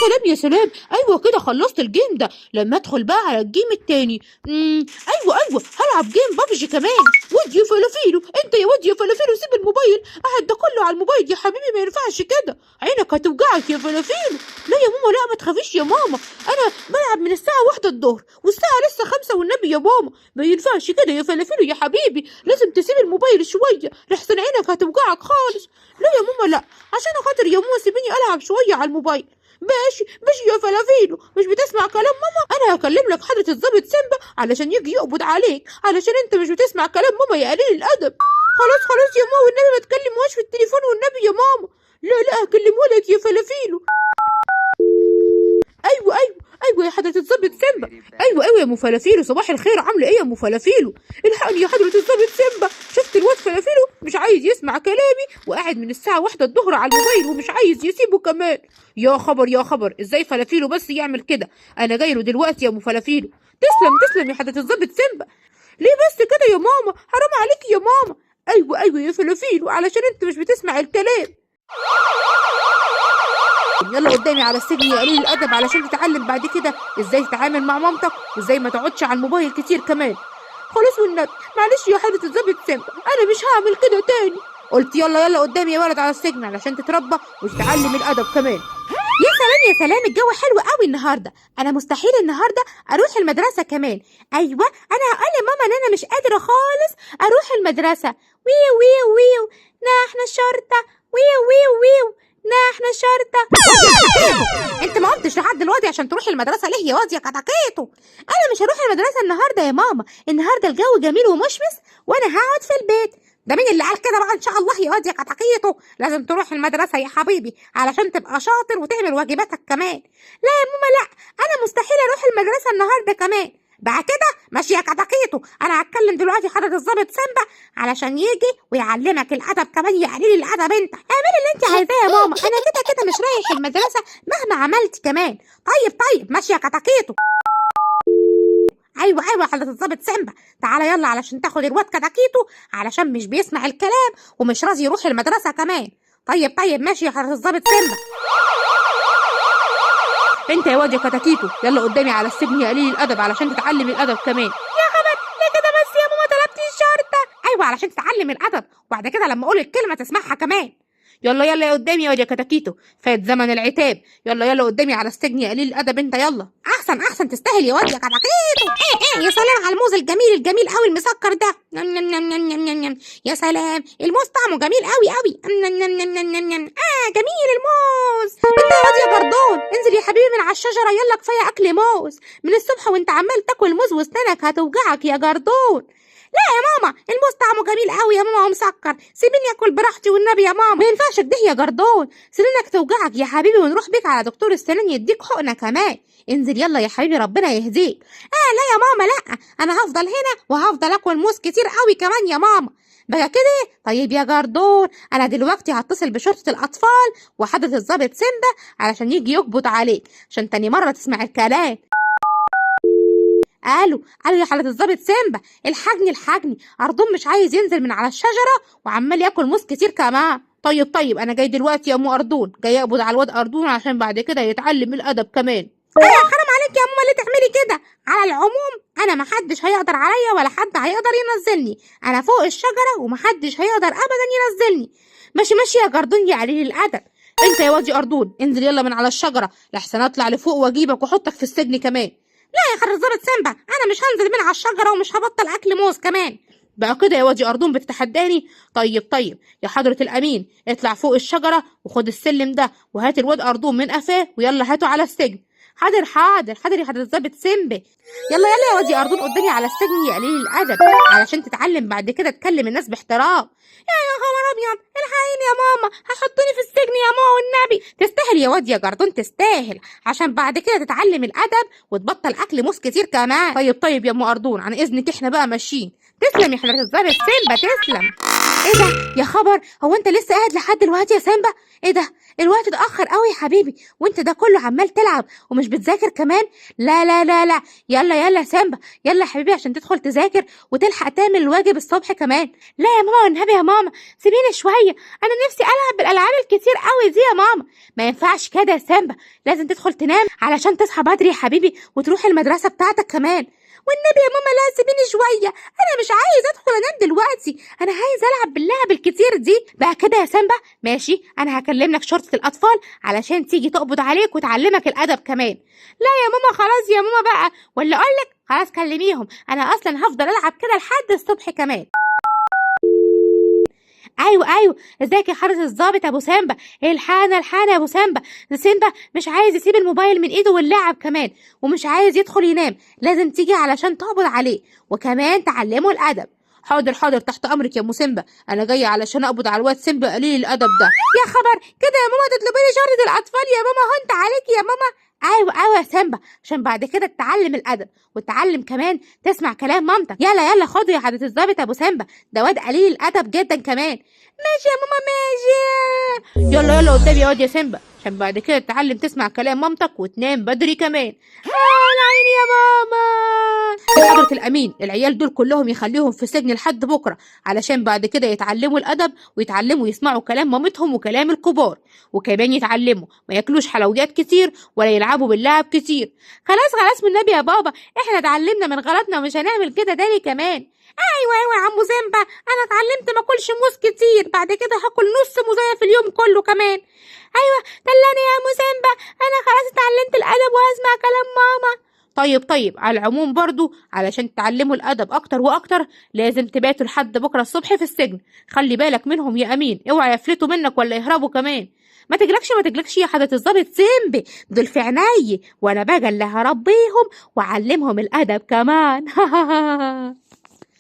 سلام يا سلام، ايوه كده خلصت ال game ده. لما ادخل بقى على ال game التاني. ايوه ايوه، هلعب game PUBG كمان. واد يا فلافيلو، انت يا واد يا فلافيلو سيب الموبايل، قاعد ده كله على الموبايل يا حبيبي، ما ينفعش كده، عينك هتوجعك يا فلافيلو. لا يا ماما لا، ما تخافيش يا ماما، انا بلعب من الساعة 1 الظهر والساعة لسه 5 والنبي يا ماما، ما ينفعش كده يا فلافيلو يا حبيبي، لازم تسيب الموبايل شوية لحسن عينك هتوجعك خالص. لا يا ماما لا، عشان خاطر يا ماما سيبيني العب شوية على الموبايل. ماشي ماشي يا فلافيلو، مش بتسمع كلام ماما؟ انا هكلم لك حضرة الضابط سيمبا علشان يجي يقبض عليك، علشان انت مش بتسمع كلام ماما يا قليل الادب. خلاص خلاص يا ماما، والنبي ما تكلموهاش في التليفون والنبي يا ماما. لا لا هكلمه لك يا فلافيلو. ايوه ايوه ايوه يا حضرة الضابط سيمبا، ايوه ايوه يا ام فلافيلو، صباح الخير، عامله ايه يا ام فلافيلو؟ الحقني يا حضرة الضابط سيمبا، شفت الواد فلافيلو مش عايز يسمع كلامي وقاعد من الساعة 1 الظهر على الموبايل ومش عايز يسيبه كمان. يا خبر يا خبر، ازاي فلافيلو بس يعمل كده؟ انا جاي له دلوقتي يا ام فلافيلو. تسلم تسلم يا حضرة الضابط سيمبا. ليه بس كده يا ماما؟ حرام عليكي يا ماما. ايوه ايوه يا فلافيلو، علشان انت مش بتسمع الكلام. يلا قدامي على السجن يا قليل الادب، علشان تتعلم بعد كده ازاي تتعامل مع مامتك وازاي ما تقعدش على الموبايل كتير كمان. خلاص والنبي معلش يا حضرة الضابط سيمبا، انا مش هعمل كده تاني. قلت يلا يلا قدامي يا ولد على السجن علشان تتربى وتتعلم الادب كمان. يا سلام يا سلام، الجو حلو قوي النهارده، انا مستحيل النهارده اروح المدرسة كمان. ايوه انا هقول لماما ان انا مش قادرة خالص اروح المدرسة. ويو ويو ويو نحن الشرطة، ويو ويو ويو نحن الشرطة. انت ما قمتش لحد دلوقتي عشان تروحي المدرسة ليه يا واد يا كتاكيتو؟ انا مش هروح المدرسة النهارده يا ماما، النهارده الجو جميل ومشمس وانا هقعد في البيت. ده مين اللي قال كده بقى؟ ان شاء الله يا واد يا كتاكيتو لازم تروح المدرسة يا حبيبي علشان تبقى شاطر وتعمل واجباتك كمان. لا يا ماما لا، انا مستحيل اروح المدرسة النهارده كمان. بقى كده ماشي يا كتاكيتو، انا هتكلم دلوقتي حضرة الضابط سيمبا علشان يجي ويعلمك الادب كمان يا قليل الادب. انت اعملي اللي انت عايزاه يا ماما، انا كده كده مش رايح المدرسة مهما عملت كمان. طيب طيب ماشي يا كتاكيتو. ايوه ايوه حضرة الضابط سيمبا، تعالى يلا علشان تاخد الواد كتاكيتو علشان مش بيسمع الكلام ومش راضي يروح المدرسة كمان. طيب طيب ماشي يا حضرة الضابط سيمبا. انت يا واد يا كتاكيتو يلا قدامي على السجن يا قليل الادب علشان تتعلم الادب كمان. يا خبر، ليه كده بس يا ماما طلبتي الشرطة؟ ايوه علشان تتعلم الادب وبعد كده لما اقول الكلمة تسمعها كمان. يلا يلا يا قدامي يا واد يا كتاكيتو، فات زمن العتاب، يلا يلا قدامي على السجن يا قليل الادب انت. يلا احسن احسن، تستاهل يا واد يا كتاكيتو. ايه ايه يا سلام على الموز الجميل الجميل قوي المسكر ده. نم نم نم نم نم نم نم. يا سلام الموز طعمه جميل قوي قوي. نم نم نم نم نم نم. جميل الموز. انت يا واد يا جردون انزل يا حبيبي من على الشجرة، يلا كفاية اكل موز من الصبح وانت عمال تاكل موز واسنانك هتوجعك يا جردون. لا يا ماما الموز طعمه جميل قوي يا ماما ومسكر، سيبيني اكل براحتي والنبي يا ماما. ما ينفعش كده يا جردون، سنانك توجعك يا حبيبي ونروح بيك على دكتور السنان يديك حقنه كمان. انزل يلا يا حبيبي ربنا يهديك. لا يا ماما لا، انا هفضل هنا وهفضل اكل موز كتير قوي كمان يا ماما. بقى كده؟ طيب يا جردون انا دلوقتي هتصل بشرطه الاطفال وحضرة الضابط سيمبا علشان يجي يقبض عليك عشان تاني مرة تسمع الكلام. الو الو يا حضرة الضابط سيمبا، الحقني الحقني، أردون مش عايز ينزل من على الشجرة وعمال ياكل موز كتير كمان. طيب طيب انا جاي دلوقتي يا ام أردون، جاي اقبض على الواد أردون عشان بعد كده يتعلم الادب كمان. حرام عليك يا ماما ليه تعملي كده؟ على العموم انا محدش هيقدر عليا ولا حد هيقدر ينزلني، انا فوق الشجرة ومحدش هيقدر ابدا ينزلني. ماشي ماشي يا جردون يا قليل الادب. انت يا واد يا أردون انزل يلا من على الشجرة لحسن اطلع لفوق واجيبك واحطك في السجن كمان. لا يا حضرة الضابط سيمبا انا مش هنزل من على الشجرة ومش هبطل اكل موز كمان. بقى كده يا واد يا أردون بتتحداني؟ طيب طيب يا حضرة الأمين اطلع فوق الشجرة وخد السلم ده وهات الواد أردون من قفاه ويلا هاته على السجن. حاضر حاضر حاضر يا حضرة الضابط سيمبا. يلا يلا يا واد يا أردون قدامي على السجن يا قليل الأدب علشان تتعلم بعد كده تكلم الناس باحترام. يا خبر أبيض، الحقيني يا ماما هحطوني في السجن يا ماما والنبي. تستاهل يا واد يا جردون تستاهل، عشان بعد كده تتعلم الأدب وتبطل أكل موز كتير كمان. طيب طيب يا أم أردون عن إذنك احنا بقى ماشيين. تسلم يا حضرة الضابط سيمبا تسلم. ايه ده يا خبر، هو انت لسه قاعد لحد دلوقتي يا سيمبا؟ ايه ده الوقت اتاخر قوي يا حبيبي، وانت ده كله عمال تلعب ومش بتذاكر كمان. لا لا لا لا، يلا يلا يا سيمبا، يلا يا حبيبي عشان تدخل تذاكر وتلحق تعمل الواجب الصبح كمان. لا يا ماما والنبي يا ماما سيبيني شوية، انا نفسي العب بالالعاب الكتير قوي دي يا ماما. ما ينفعش كده يا سيمبا، لازم تدخل تنام علشان تصحى بدري يا حبيبي وتروح المدرسة بتاعتك كمان. والنبي يا ماما لا سيبيني شوية، انا مش عايز ادخل انام دلوقتي، انا عايز العب باللعب الكتير دي. بقى كده يا سيمبا ماشي، انا هكلم لك شرطه الاطفال علشان تيجي تقبض عليك وتعلمك الادب كمان. لا يا ماما خلاص يا ماما بقى، ولا اقول لك خلاص كلميهم، انا اصلا هفضل العب كده لحد الصبح كمان. ايوه ايوه، ازيك يا حارس الظابط ابو سامبا؟ الحقنا الحقنا يا ابو سامبا، ده سيمبا مش عايز يسيب الموبايل من ايده واللعب كمان، ومش عايز يدخل ينام، لازم تيجي علشان تقبض عليه وكمان تعلمه الادب. حاضر حاضر، تحت امرك يا ام سيمبا، انا جاية علشان اقبض على الواد سيمبا قليل الادب ده. يا خبر كده يا ماما تطلبي لي شرطه الاطفال يا ماما، هنت عليكي يا ماما. ايوه ايوه يا سيمبا، عشان بعد كده تتعلم الادب وتتعلم كمان تسمع كلام مامتك. يلا يلا خدوا يا حضرة الظابط ابو سيمبا، ده واد قليل الادب جدا كمان. ماشي يا ماما ماشي. يلا يلا قدامي يا واد يا سيمبا، عشان بعد كده تتعلم تسمع كلام مامتك وتنام بدري كمان. العين يا ماما. يا حضرة الأمين، العيال دول كلهم يخليهم في سجن لحد بكرة، علشان بعد كده يتعلموا الأدب ويتعلموا يسمعوا كلام مامتهم وكلام الكبار، وكمان يتعلموا ما ياكلوش حلويات كتير ولا يلعبوا باللعب كتير. خلاص خلاص من النبي يا بابا، احنا اتعلمنا من غلطنا ومش هنعمل كده تاني كمان. ايوه ايوه يا عمو سيمبا، انا اتعلمت ما اكلش موز كتير، بعد كده هاكل نص موزايه في اليوم كله كمان. ايوه دلاني يا عمو سيمبا، انا خلاص اتعلمت الادب وهسمع كلام ماما. طيب طيب، على العموم برضو علشان تتعلموا الأدب أكتر وأكتر لازم تباتوا لحد بكرة الصبح في السجن. خلي بالك منهم يا أمين، اوعى يفلتوا منك ولا يهربوا كمان. ما تقلقش ما تقلقش يا حضرة الظابط سيمبي، دول في عيني، وانا بقى اللي هربيهم واعلمهم الأدب كمان.